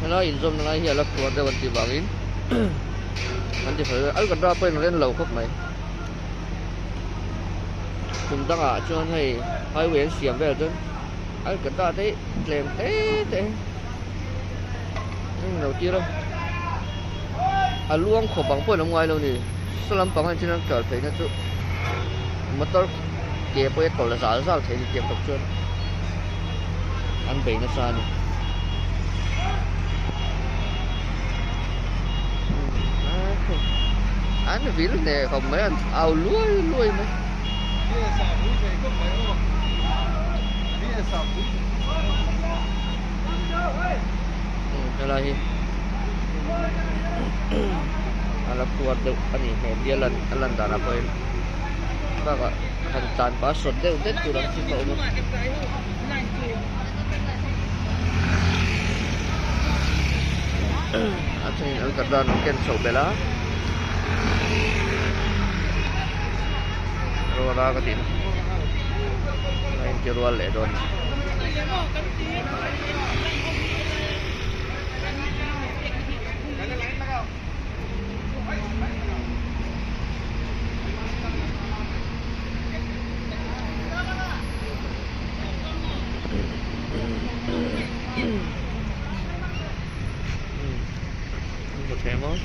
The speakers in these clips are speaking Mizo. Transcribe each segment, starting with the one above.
Helai inzawmna lai hi a la khuar deuh an tih vangin an ti fel Alcantara pawhin a ren lo khawp mai kum dangah chuan hei highway an siam vel chuan Alcantara te hi tlem te te an lo tir a a luang khawp ang pawhin a awm ngai lo a ni saw lampang ah hian an kal phei na chu motor ke pawh hi a tawlh zal zal thei a ni tiang tawp chuan an bei nasa a ni. An vil hneh khawp mai an au luai luai mai. Helai hi a la khuar deuh a ni hmel hi a lan a lan danah pawhin bakah han tlan pah a sawt deuh det tur ang chi pawh a awm a. A thenin an kat dan an ken chhoh belh a ruala ka tih na a inti rual leh dawn. Hmu thei maw?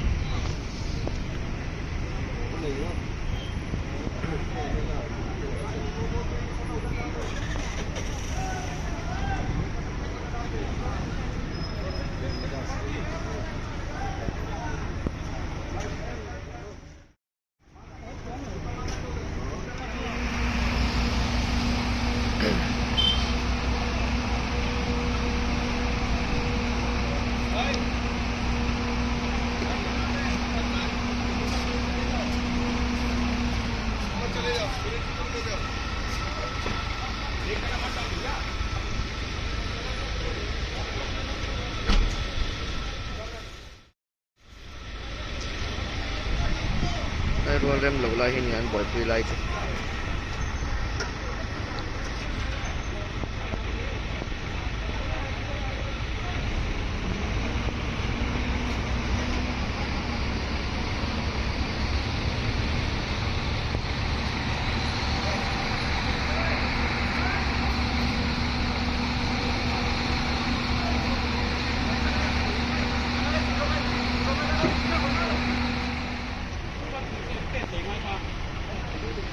Lai rual rem lo lai hi ni an buaipui lai chu.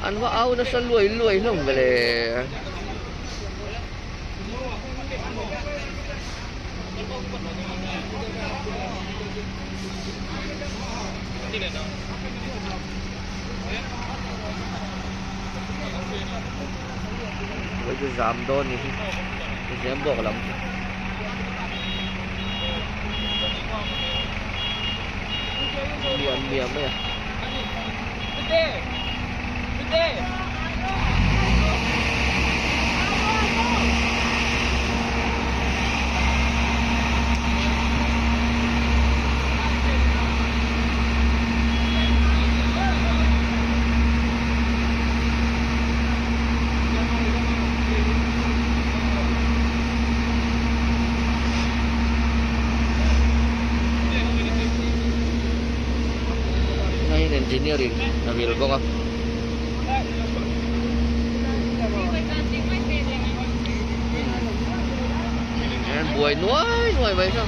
An va au nasa luai luai hlawm ve le. Chu zam dawn ni hi zem bawk lam chu. Miam miam mai a. Hei engineering a vil bawk a. Buai nuai nuai mai saw.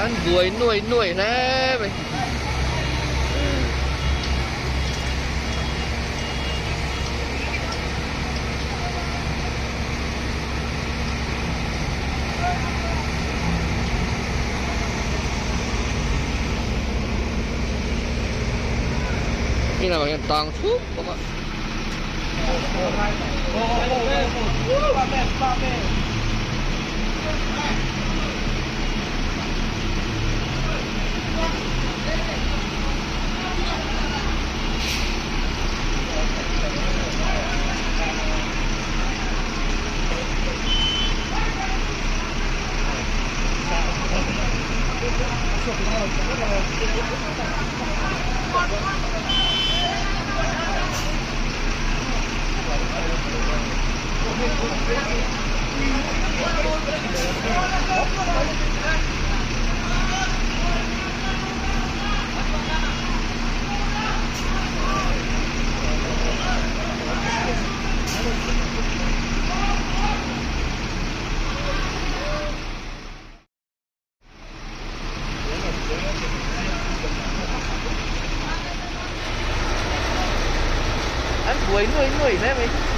An buai nuai nuai hle mai. Inah hian tang thup bawk a. An buai nuai nuai hle mai.